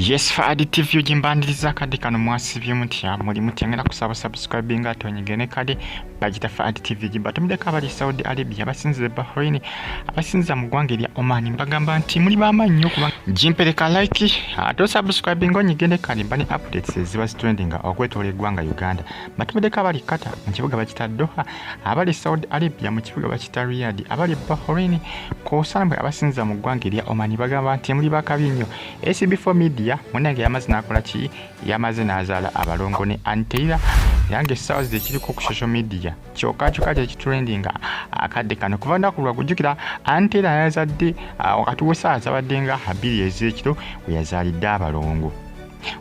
Yes, Fuad TV ogimbandiriza akadde kano. Mwasibye mutya? Muli mutya? Ngenda kusaba subscribing ate onyigene kale. Bagita Fuad TV gimba tumiddeko abali Saudi Arabia, abasinzira e Bahrain, abasinzira mu ggwanga erya Oman. Mbagamba nti muli bamaanyi nnyo kuba gimpereka like ate osubscribing onyigende kale mba ne updates eziba zitrendinga okwetoola eggwanga Uganda. Batumiddeko abali Qatar mu kibuga bakita Doha, abali Saudi Arabia mu kibuga bakita Riyadh, abali Bahrain kosambwe, abasinzira mu ggwanga erya Oman. Bagamba nti muli bakabi nnyo. SB4 Media munange yamaze n'akola ki? Yamaze n'azaala abalongo ne Anteira, era ng'essaawa zino ekiriko ku social media kyokka kyokka kyekitrendinga akadde kano kuva lunaku lwakujjukira Anteira yazadde wakati w'essaawa zabadde nga 2 ez'ekiro we yazaalidde abalongo.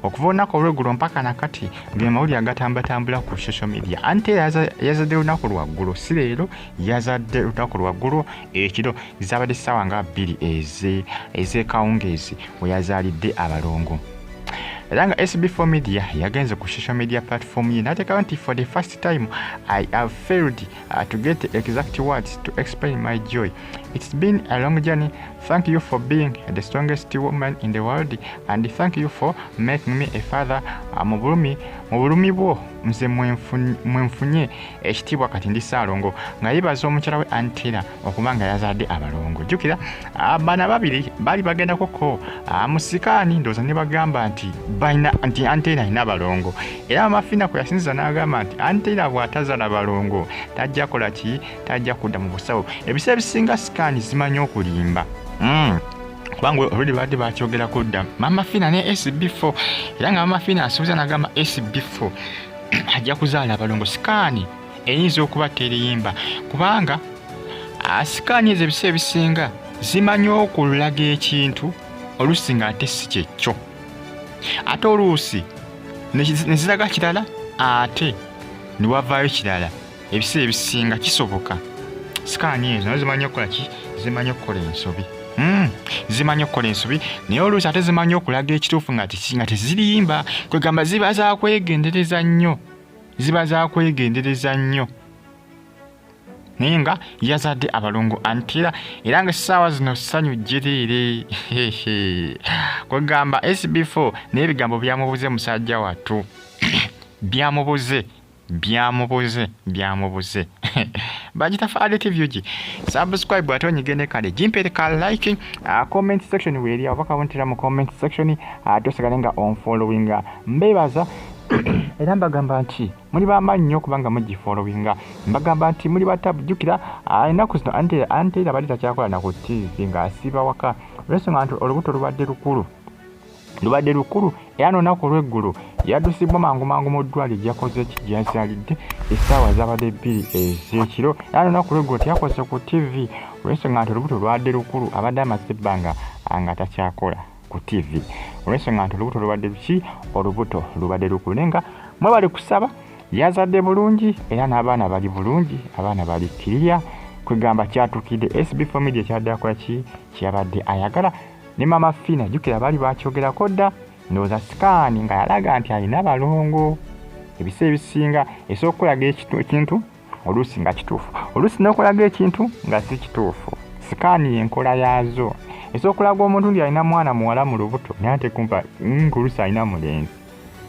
Okuva olunaku olweggulo mpaka nakati ng'amawulire agatambatambula ku social media, Anteira yazadde lunaku lwaggulo, si leero, yazadde lunaku lwaggulo ekiro, zabadde ssaawa nga 2 ez'ekawungeezi we yazaalidde abalongo. Era nga SB4 Media yagenze ku social media platform ye n'ateekawo nti, "For the first time I have failed to get the exact words to explain my joy. It's been a long journey. Thank you for being the strongest woman in the world and thank you for making me a father. Mu bulumi bwo nze mwenfunye ekitiibwa, kati ndi Ssaalongo." Nga yeebaza omukyala we Antera okuba nga yazadde abalongo. Jjukira bano babiri baali bagendakoko mu scan, ndowooza ne bagamba nti balina, nti Antera alina abalongo. Era Mama Fina kwe yasinziza n'agamba nti Antera bw'atazaala balongo tajja kola ki? Tajja kudda mu busawo. Ebiseera ebisinga scan zimanyi okulimba. Kubanga olwedi badde bakyogerako dda Mama Fina ne SB4, era nga Mama Fina asuubiza n'agamba SB4 ajja kuzaala abalongo. Scan eyinza okuba teriyimba, kubanga scan ezo ebiseera ebisinga zimanyi okulaga ekintu oluusi ng'ate si kyekyo, ate oluusi ne ziraga kirala ate ne wavaayo kirala. Ebiseera ebisinga kisoboka scan ezo nazo zimanyi okukola ki? Zimanyi okukola ensobi. Zimanyi okukola ensobi, naye oluusi ate zimanyi okulaga ekituufu nga tezirimba. Kwegamba ziba zakwegendereza nnyo, ziba zakwegendereza nnyo. Naye nga yazadde abalongo Antera, era nga essaawa zino ssanyu jjereere. Kwegamba SB4 n'ebigambo byamubuze, musajja wattu byamubuze, byamubuze, byamubuze. Bagita Fuad TV gi subscribe ate onyigende kale gimpereka like. Comment section weeri oba kabuntira mu comment section, ate osigale nga onfollowinga. Mbebaza era mbagamba nti muli bamaanyi nnyo okubanga mugifollowinga. Mbagamba nti muli batabu. Jjukira ennaku zino Antera bali takyakola na ku TV, ng'asiiba waka olwensonga nti olubuto lubadde lukulu, lubadde lukulu. Era n'olunaku olw'eggulo yaddusibwa mangu mangu mu ddwaliro gyakoze ki? Gyazaalidde, essaawa zabadde 2 ez'ekiro. Era n'olunaku olw'eggulo teyakoze ku TV olw'ensonga nti olubuto lwabadde lukulu. Abadde amaze ebbanga nga takyakola ku TV olw'ensonga nti olubuto lubadde luki? Olubuto lubadde lukulu. Naye nga mwebali kusaba, yazadde bulungi era n'abaana bali bulungi, abaana bali kirya. Kwegamba kyatuukidde SB4 Media kyadde akola ki? Kyeyabadde ayagala. Ne Mama Fina, jjukira baali bakyogerako dda, ndowooza scan nga yalaga nti alina balongo. Ebiseera ebisinga esobola okukulaga ekintu oluusi nga kituufu, oluusi n'okulaga ekintu nga si kituufu. Scan yenkola yaazo, esobola okulaga omuntu nti alina mwana muwala mu lubuto, naye ate kumpa ng'oluusi alina mulenzi.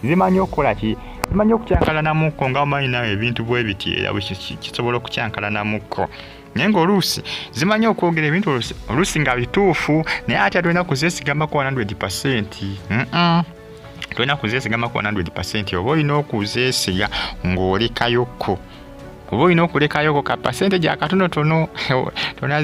Zimanyi okukola ki? Zimanyi okukyankalanamuko, nga omanyi nawe ebintu bwe biti, era kisobola okukyankalanamuko. Naye ng'oluusi zimanyi okwogera ebintu oluusi nga bituufu, naye ate tolina kuzeesigamako 100. Tolina kuzeesigamako 100. Oba olina okuzeesiga ng'olekayokko, oba olina okulekayoko ka percentage akatonotono, tona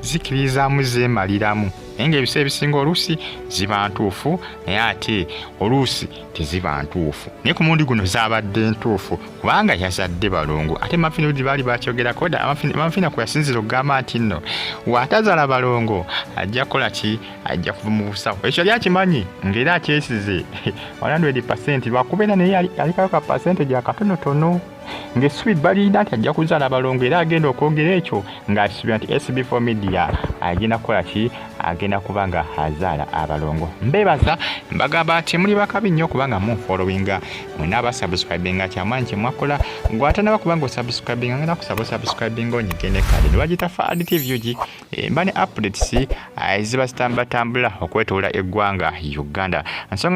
zikirizaamu zeemaliramu. Naye ng'ebiseera ebisinga oluusi ziba ntuufu, naye ate oluusi teziba ntuufu. Naye ku mulundi guno zaabadde ntuufu kubanga yazadde balongo. Ate Mafina baali bakyogerako dda. Mafina kwe yasinzira okugamba nti nno w'atazaala balongo ajja kukola ki? Ajja kuva mu busawo. Ekyo yali akimanyi ng'era akyesize 100, lwakubeera naye alikayo ka percentage akatonotono ng'essuubi balirina nti ajja kuzaala balongo. Era agenda okwogera ekyo ng'akisuubira nti SB4 Media Agenda kukola ki? Agenda kuba nga azaala abalongo. Mbebaza, mbagamba nti muli bakabi nnyo kubanga munfollowinga mwena abasubscribinga. Kyamaanyi kyemwakola. Gwatanaba kubanga osubscribinga, ngenda kusaba osubscribinga, onyige ne kale nebagita Fuad TV UG. Mba ne updates eziba zitambulatambula okwetoola eggwanga Uganda. Nsonga